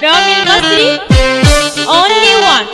رامي المصري only one.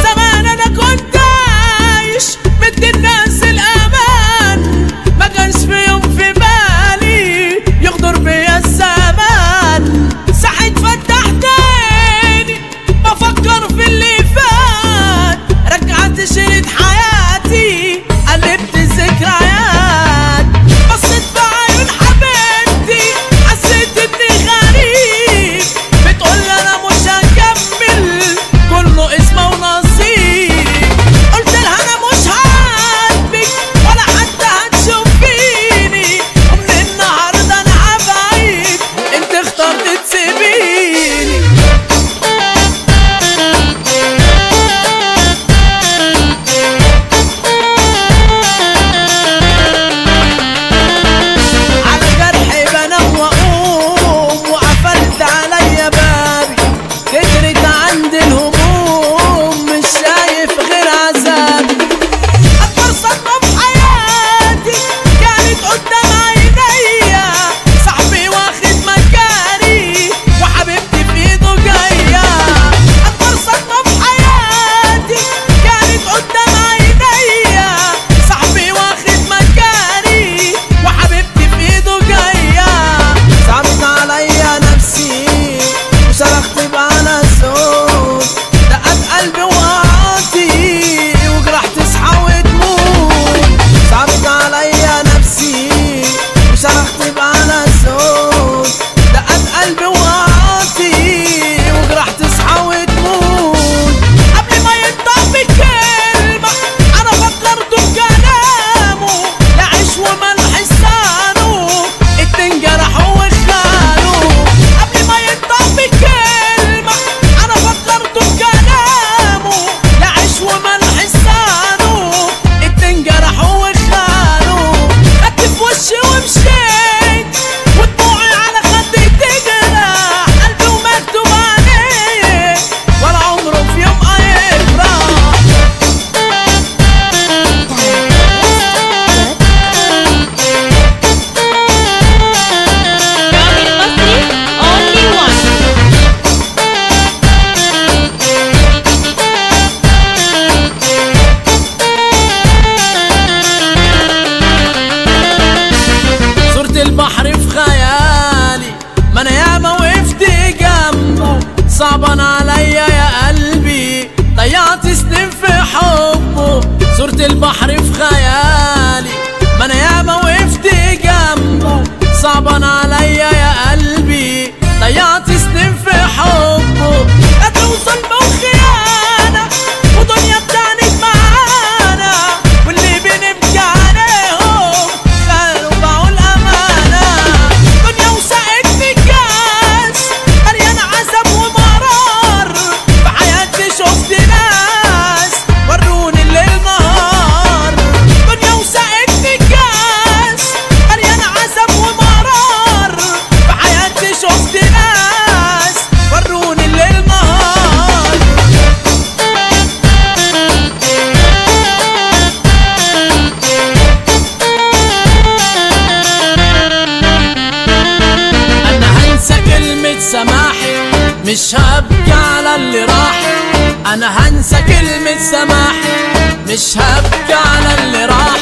زمان انا كنت عايش مدي الناس الامان، ما كانش في يوم في بالي يغدر بيا الزمان. صحيت فتحت عيني بفكر في اللي فات، رجعت شريط حياتي قلبت الذكريات. بصيت في عيون حبيبتي حسيت اني غريب، بتقول انا مش هكمل كله اسمه ونصيب. قلت لها انا مش هعاتبك ولا حتى هتشوفيني، ومن النهارده انا هبعد، انت اخترت تسيبيني. على جرحي بنام واقوم وقفلت عليا بابي، كترت عندي الهموم مش شايف غير عذابي. اكبر صدمة في حياتي كانت قدام عينيا، صاحبي واخد مكاني وحبيبتي في ايده جاية. اكبر صدمة في حياتي كانت قدام عينيا، صاحبي واخد مكاني وحبيبتي في ايده جاية. صعبت عليا نفسي وصرخت بأعلى صوت، دقت قلبي وقعتي وجرح تصحى وتموت. صعبت عليا نفسي وصرخت بأعلى صوت، دقت قلبي وقعتي وجرح تصحى وتموت. قبل ما ينطق بكلمة أنا فكرت بكلامه، لا عيش وملح لسانه اتنين جرحوا وخانوا. قبل ما ينطق بكلمة أنا فكرت بكلامه، لا عيش وملح لسانه اتنين جرحوا وخانوا. خدت في وشي ومشيت ودموعي على خدي تجرح، قلبي ومكتوب عليه ولا عمره في يوم هيفرح. رامي المصري only one. صورة البحر في خيالي، ما انا ياما وقفت جنبه، صعبان عليا يا قلبي ضيعت سنين في حبه. صورة البحر في خيالي، ما انا ياما وقفت جنبه، صعبان عليا يا قلبي ضيعت سنين في حبه. قتل وظلم وخيانة ودنيا بتعند معانا، واللي بنبكي عليهم خانوا باعوا الأمانة. دنيا وسقتني كاس مليان عذاب ومرار، في حياتي شفت ناس وروني الليل نهار. دنيا وسقتني كاس مليان عذاب ومرار، في حياتي شفت ناس وروني الليل نهار. انا هنسى كلمة سماحي مش هبكي على اللي راح، انا هنسى كلمة سماحي مش هبكي على اللي راح.